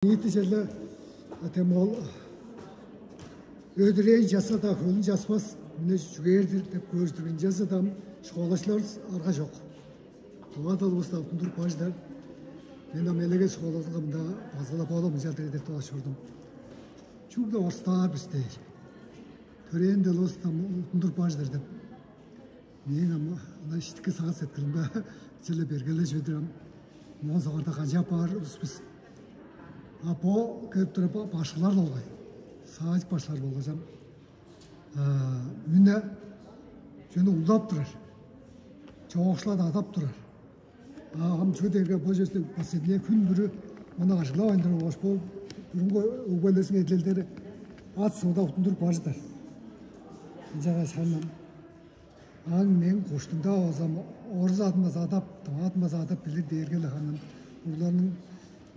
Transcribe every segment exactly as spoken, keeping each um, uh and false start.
Ниити черле тем ол өдүрээн часа-даа хөлүн часпас, мына чүгээр-дир деп көөр-дүр. Ынчалза-даа ам школачыларывыс арга чок. Тыва дылывыс-даа утундуруп бар чыдар. Мен ам Элегес школазынга мында база-ла болом ынчалдыр деп долаш чордум. Чүгле орустаар бис дээр. Төрээн дылывыс-даа утундуруп бар чыдар деп. Мээң ам ынай иштики сагыш-сеткилимге черле бергележип-дир ам. Моон соңгаар-даа канчап баар улус бис. А бо кээп тура башкылар болгай. Саажык башкылар болгай ам. Үне чүнү улдап турар. Чоокшулап адап турар. А ам чүге дээрге бо чөстү последний хүн бүрү ону ажыглавайн турар болгаш бо бүгүнгү өгбелерниң эдилелдери ат сывыда утундуруп бар чыдар. Ынчангаш ханам аң мээң куштуң-даа болза, орус адын база адап, тыва адын база адап билир дээрге-ле ханам уругларның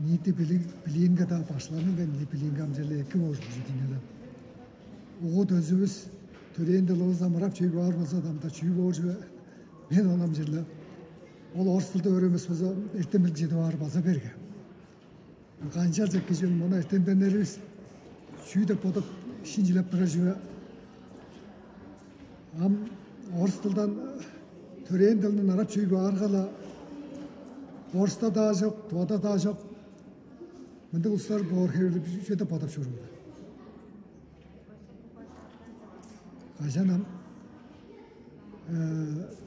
ниити билиг билиинге-даа башкыларның-даа ниити билиинге амчалла эки боор чүве дийин эле. Угу дөзүвүс төрээн дылывыс амырап чүй баар болза-даа, чүү боор чүве мен ону амчалла. Ол орус дылды өөренмес болза, эртем билиг чедип аар база берге. Канчалза кижи мону эртемденнеривис чүү деп бодап шинчилеп турар чүве. Ам орус дылдан төрээн дылын арап чүй баарга-ла, оруста-даа чок, тывада-даа чок. Мындыг улустар боор хевирлиг чүве деп бодап чоруур. Кажан ам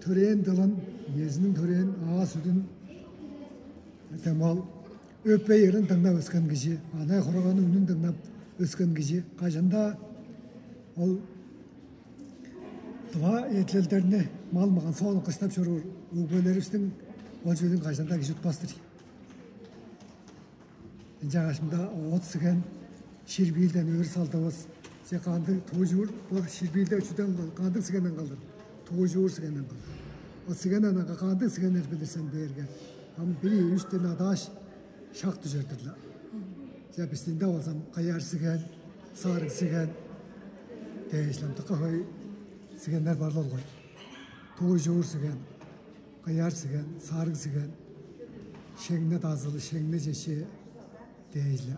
төрээн дылын, иезиниң төрээн аа-сүдүн, тем ол өпей ырын дыңнап өскен кижи, анай-хураганның үнүн дыңнап өскен кижи кажан-даа ол тыва эдилелдерни мал-маган соонук кыштап чоруур өгбелеривистиң ол чүүлүн кажан-даа кижи утпас-тыр. Ынчангаш мында оът сиген, ширбиилден өрү салдывыс. Че кандыг туужуур, бо ширбиилде чүден кандыг сигенден кылдыр? Туужуур сигенден кылдыр. Ол сигенден аңаа кандыг сигеннер билир сен бээрге? Ам бир үш ден адааш шак дүжер-дир-ла. Че бистиңде болзам каяр сиген, сарыг сиген дээш-ле ам дыка хөй сигеннер бар-ла болгай. Туужуур сиген, каяр сиген, сарыг сиген, шеңне дазылы, шеңне чечээ дээш-ле.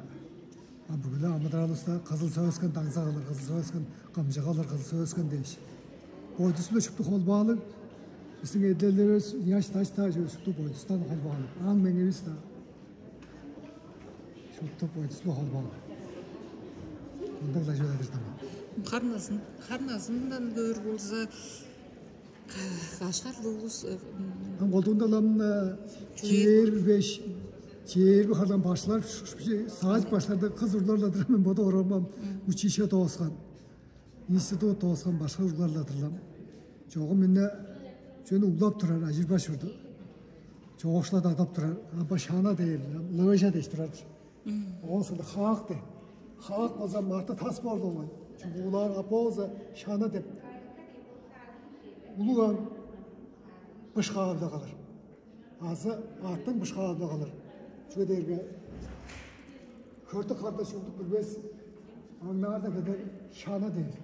А бүгү-ле амыдыралывыста кызыл сөскен даңза кылыр, кызыл сөскен кымчык кылыр, кызыл сөскен дээш. Бойдус-биле шупту холбаалыг. Бистиң эдилелдеривис ыяш-даш-даа чүве шупту бойдустан холбаалыг. Аң-меңивис-даа шупту бойдус-биле холбаалыг. Ындыг-ла чүве-дир, тамам. Харназын, харназындан көөр болза, кашкар улус. Ам колдуунда-ла ам чээрби беш, чээрби харлаан башкылар, саажык башкыларда кыс уруглар-ла-дыр, мен бодап орарымга ам училище дооскан, институт дооскан башкы уруглар-ла-дыр-ла. Чогум мында чүнү углап турар, ажырбас чорду. Чоокшулап адап турар, а бо шана дээр, лыжа дээш турар. Оон соонда хаак дээр. Хаак болза марты тас боор болгай. Чугуулаар, а бо болза шана деп. Улуг аң бышкаалда калыр. Азы аъттың бышкаалда калыр. Чүге дээрге хөртүк харлааш чугдук билбес, аңнаарда кедер шана дээр.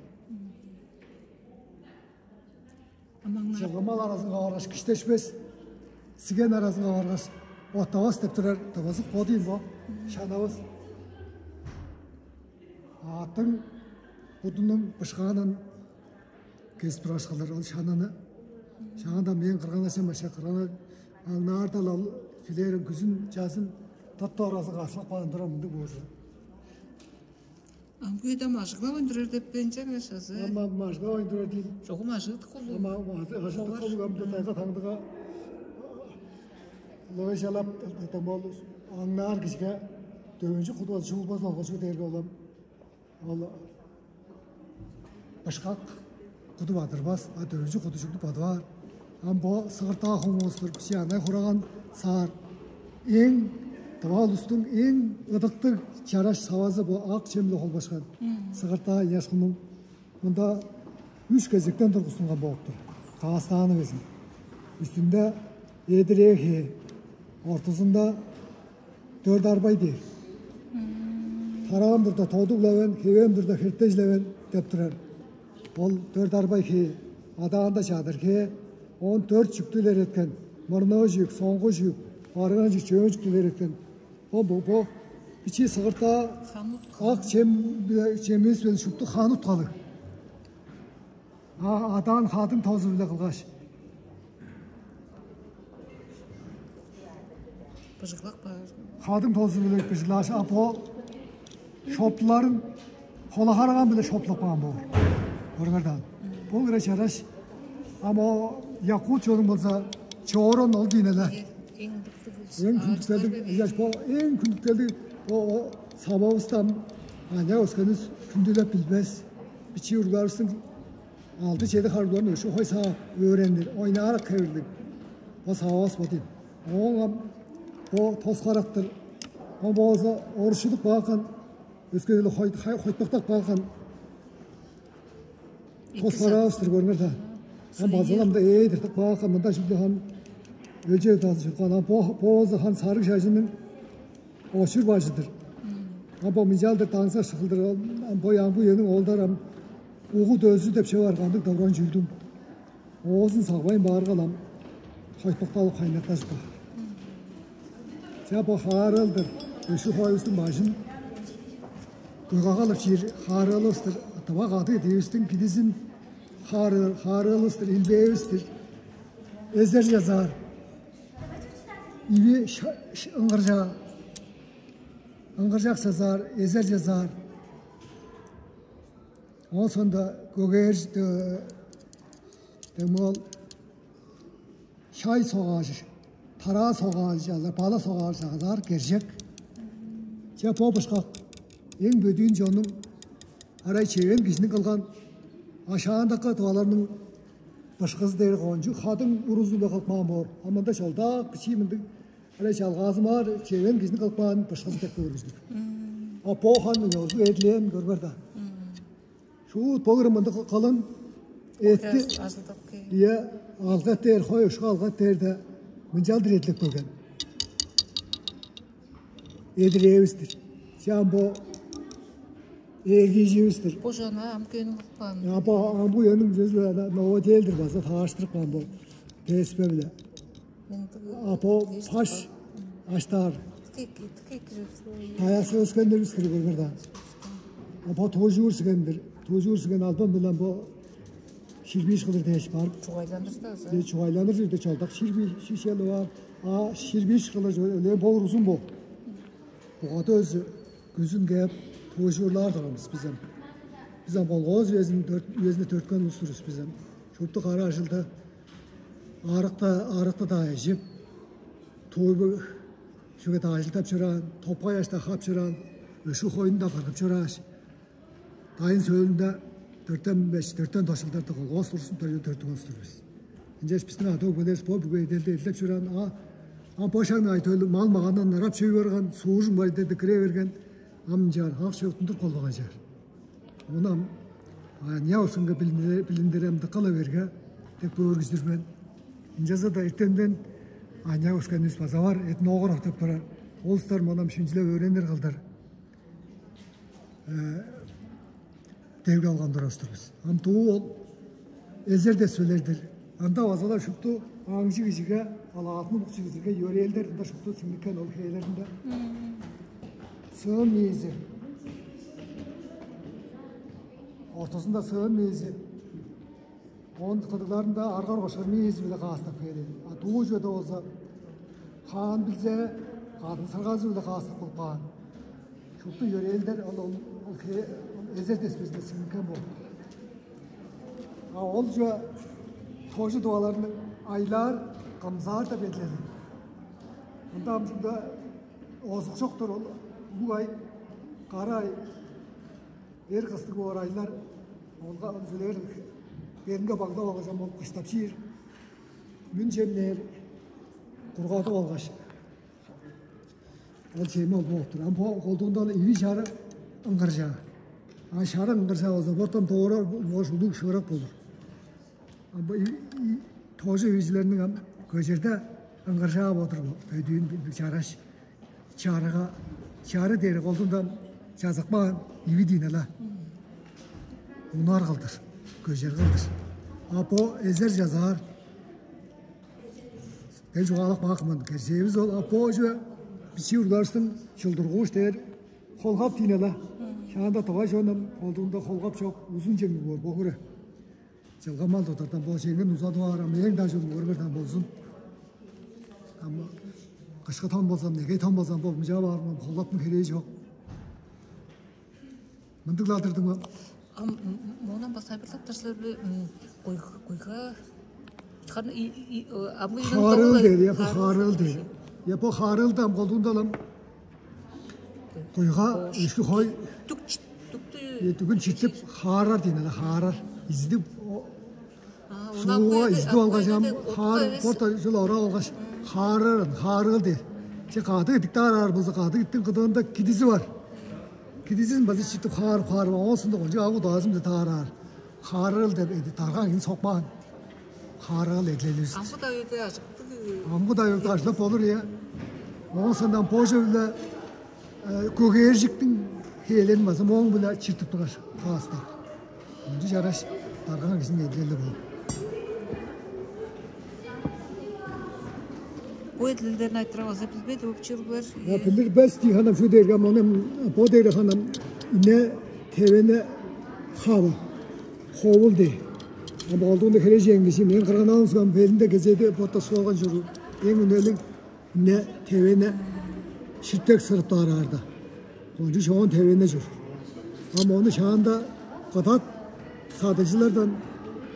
Амаңнаар. Чылгы мал аразынга баргаш киштешпес, сиген аразынга баргаш оттавас деп турар тывызык бо дийин бо шанавыс. Аъттың будунуң бышкаанын кезип тургаш кылыр ол шананы. Шаанда мээң кырган-ачам башка кырган аңнаарда-ла ол филерин күзүн, чазын тыптып аразынга аскылап каан турар мындыг боор. Ам күйде мажыглавайн турар деп бенче кылышазы. Ама мажыглавайн турар дейм. Чогум ажыктык болду. Ама ажыктык болуп амды тайга таңдыга лыжалап там ол аңнаар кижиге дөөнчү кудуга чуулбас алгачы дээрге олам. Ол бышкак куду бадырбас, а дөөнчү куду чугду бадываар. Ам бо сыгыртаа хомуустур биче анай хураган саар эң тыва улустуң эң ыдыктыг чараш савазы бо ак чемле холбашкан сыгыртаа ыяшкынның мында үш кезектен тургустунган болуптур. Каастааны безин. Үстүнде эдирээ хээ, ортузунда дөрт арбай дээр. Тараам турда тодуглавен, хевем турда хертежлевен деп турар. Ол дөрт арбай хээ, адаанда чадыр хээ, он дөрт чүктүлер эткен, мурнуу чүк, соңгу чүк, барган чүк, чөөн чүктүлер эткен. Бо бо бо Бичии сыгыртаа ак чем, чемис биле шупту ханы уткалыг. А адаан хадың тозу-биле кылгаш, быжыглак баар. Хадың тозу-биле быжыглааш, а бо шоптуларын хола-хараган-биле шоптулап каан боор. Көрүңер даан. Бул кире чараш. Ам о якут чонуң болза, чоорон ол кийин эле. Эң ындыктыг болза, эң хүндүткелдиг, яш бо, эң хүндүткелдиг о, о сававыстан аня өскенис хүндүлеп билбес. Бичии уругларывыстың алды-чеди харлыыларын өшү хой саап өөренир, ойнаарак хевирлиг. Бо сававыс бо дейм. Оон ам бо тос характыр. Ам бооза орушудук баакан, өскеле хойтпактак баакан. Тос характыр, көрүңер да. Ам базаламда ээдиртип баакан, мында шупту хан өлче тазы чурткан. Ам бо бооза хан сарыг шажының очур бажыдыр. Ам бо мынчалдыр даңза шыгылдыр. Ам бо ямбы үениң оолдар ам угу дөзү деп чыгар кандыг доврон чүрдүм. Оозун сагбайн баарга-ла ам хойтпакталып хайнактажып каар. Ча бо хаарыылдыр өшү хоювустуң бажын куйгагалып чиир хаарыылывыстыр. Тыва кады эдиивистиң кидизин хаарыыл, хаарыылывыстыр, илбээвистир. Эзер чазаар. Иви ша- ш- ыңгыржаа. Ыңгыржак чазаар, эзер чазаар. Оон соонда көгээр демги ол шай согаажы, тараа согаажы азар, бала согаажы азар кержек. Че бо бышкак эң бөдүүн чоннуң арай чевен кижиниң кылган ашаандакка тываларның бышкызы дээр кончуг хадың урузу-биле кылып каан боор. А мында чолдаак бичии мындыг арай чалгаазымаар чевен кижини кылып каан бышкызы деп көргүзүдүг. А бо ханның ёзу эдилээн көрбер да. Шуут бо кырымындыг кылын эти. Ажылдап кээ. Ийе, алгат дээр, хой ушка алгат дээр да мынчалдыр эдилеп келген. Эдилээвис-тир. Чам бо ээлгииживис-тир. Бо жана ам көөнүң кылып каан. Я бо ам бу өнүң жүзү новодельдир база тааштырып каан бо. Теспе биле. А бо паш аштаар. Таясы өскендер үстүрү көргөр да. А бо тожуур сигендир. Тожуур сиген албан билен бо ширбиш кылыр дээш барып. Чугайландырса. Де чугайландыр жерде чалдак ширби шишели бар. А ширбиш кылыр эле бо узун бо. Бугада өзү күзүн кээп тожуурлаар турганбыз бизем. Бизем колгооз үезин төрт үезинде төрткөн улустурбуз бизем. Шупту кара ажылда арыкта арыкта да эжип, туйбу шуге да ажылдап чораан, топкай ашта хап чораан, өшү хоюн да кыргып чорааш, дайын сөөлүнде дөртен беш, дөртен тошулдарда колгоос турсун төрүн төртүн остур бис. Ынчаш биздин ада өгбелерибиз бо бүгү эделде эдилеп чораан а а бошаң ай төлү мал магандан ырап чөй барган, суужун байдеде кире берген, ам ынчаар ак чөктүндүр колбаган чаар. Ону ам аныяк ушкунга билиндирем дыккала берге деп көөргүжүдүр мен. Ынчалза-даа эртенден аныяк ушканыбыз база бар, этнограф деп турар. Ол устар монам шинчилеп өөренир кылдыр девге алган турар-дыр бис. Ам дуу ол эзер деспелер-дир. Анда база-ла шупту аңчы кижиге, алаатны букчу кижиге йөрээлдер ында шупту сиңниккен ол хээлеринде. Сыын мээзи. Ортузунда сыын мээзи. Оон кыдыгларында аргар кошкар мээзи-биле каастап кээри. А дуу чүведе болза хаан билзе кадын сыргазы-биле каастап кылып каан. Шупту йөрээлдер ол ол ол хе- ол эзер деспезинде сиңниккен болуп. А ол чүве тожу дуваларның айлаар кымзаар деп эдилели. Ында амчында озук чоктор ол улуг ай, кара ай, эр кыстыг боор айлар олга сүлээр беринге баглап алгаш ам ол кыштап чиир. Мүн чемнээр кургадып алгаш ол чеми ол болуп тур. Ам бо колдуунда иви чары ыңгыржаа. А чары ыңгыржаа болза бортон доора мош улуг шыырак болур. Ам бо тоже үйүзүлерниң ам көжерде ыңгыржаап отур бо. Өдүүн чараш чарыга чары дээри колдундан чазыкпаан иви диин ала. Унар кылдыр, көжер кылдыр. А бо эзер жазаар. Ден чугаалап баакымын. Кежээбиз ол апоожу бичии уругларывыстың чылдыргууш дээр Холгап тиинела. Шаанда тыва чонум колдуунда холгап чок, узун чемниг боор богуре. Чылгамал тодардан бо чеңин узадып аарам, эң дажыл көрберден болзун. Ам кышкы тон болзам, неге тон болзам, бо мынча баарым холгаптың херээ чок. Мындыгладырдың ба? Ам монан база айбырлап турсулар бе? Куйга, куйга. Харын ам Хаарыл дээр, я бо хаарыл дээр. Я бо хаарылды ам колдуунда алам. Куйга өшкү хой. Түк түктү. Түгүн читтип хаарар дейн ала, хаарар. Издип. Сууга изди алгаш ам хаар порта жыл ора алгаш хаарарын хаарыл дээр. Че кады идик таараар болза, кады иттиң кыдыында кидизи бар. Кидизин база читтип хаар хаар оосунда кончуг агу даазым да таараар. Хаарыл деп эди тарган кин сокпаан. Хаарыл эдлелибиз. Амгы да өйдө ажыктык. Амгы да өйдө ажылап болур я. Оон сандан божевле көгээржиктиң хээлерин база моң биле чиртип тургаш каастар. Ынчы чараш дарган кижиниң эдилели боор. Бу эдилелдерин айтырып аза билбеди өпчүрүглөр. Я билир бес ди ханам шу дээрге монем бо дээри ханам ине тевене хава ховул де. Ам олдугунда хережең кижи мен кырган алын суган белинде кезеди ботта суалган чору. Эң үнелиг не тевене шиттек сырып даараарда. Кончу чоон тевене чур. Ам ону шаанда кыдат садыгжылардан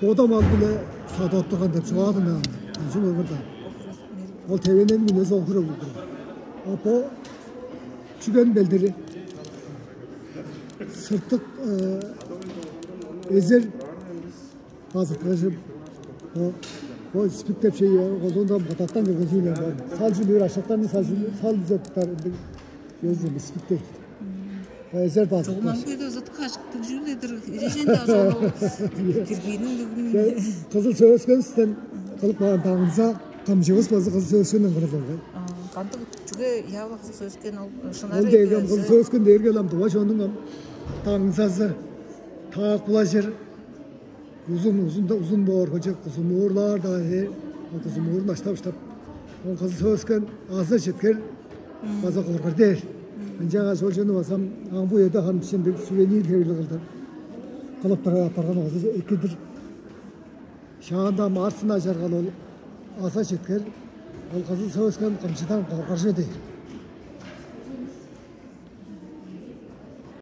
бода мал биле садып турган деп чугаадыннаан. Кончу болгурда. Ол тевенени биле зогур олурду. А бо чүген белдири. Сыртык эзер базыткыжып. Бо спик деп чей колдуунда мыдаттан келген чүүлер бар. Сал чүлүүр ашактарны сал чүлүүр сал дизеттер ындыг өзүн спик дейт. Эзер базыткыш. Чогуман күйде узатып кашыктыг чүүлдедир. Эрежен даже кирбиинин дүгүн. Кызыл сөскенстен кылып каан таңза кымчывыс болза кызыл сөскенден кырып алган. Кандык чүге явла кызыл сөскен ол шынар. Ол дегем кызыл сөскен дээрге лам дува чонуң ам таңзазы таак булажыр. Узун узунда узун боор кыжык кызымуурлаар-даа ээ. Ол кызымуурун аштап-аштап ол кызы сөскен азы четкер база коргар дээр. Ынчангаш ол чүнү базам аңбу эде хан бишиндиг сувенир хевирлиг кылдыр кылып турар апарган оозу экидир. Шаанда марсына чаргал ол аза четкер ол кызы сөскен кымчыдан коргаржы дээр.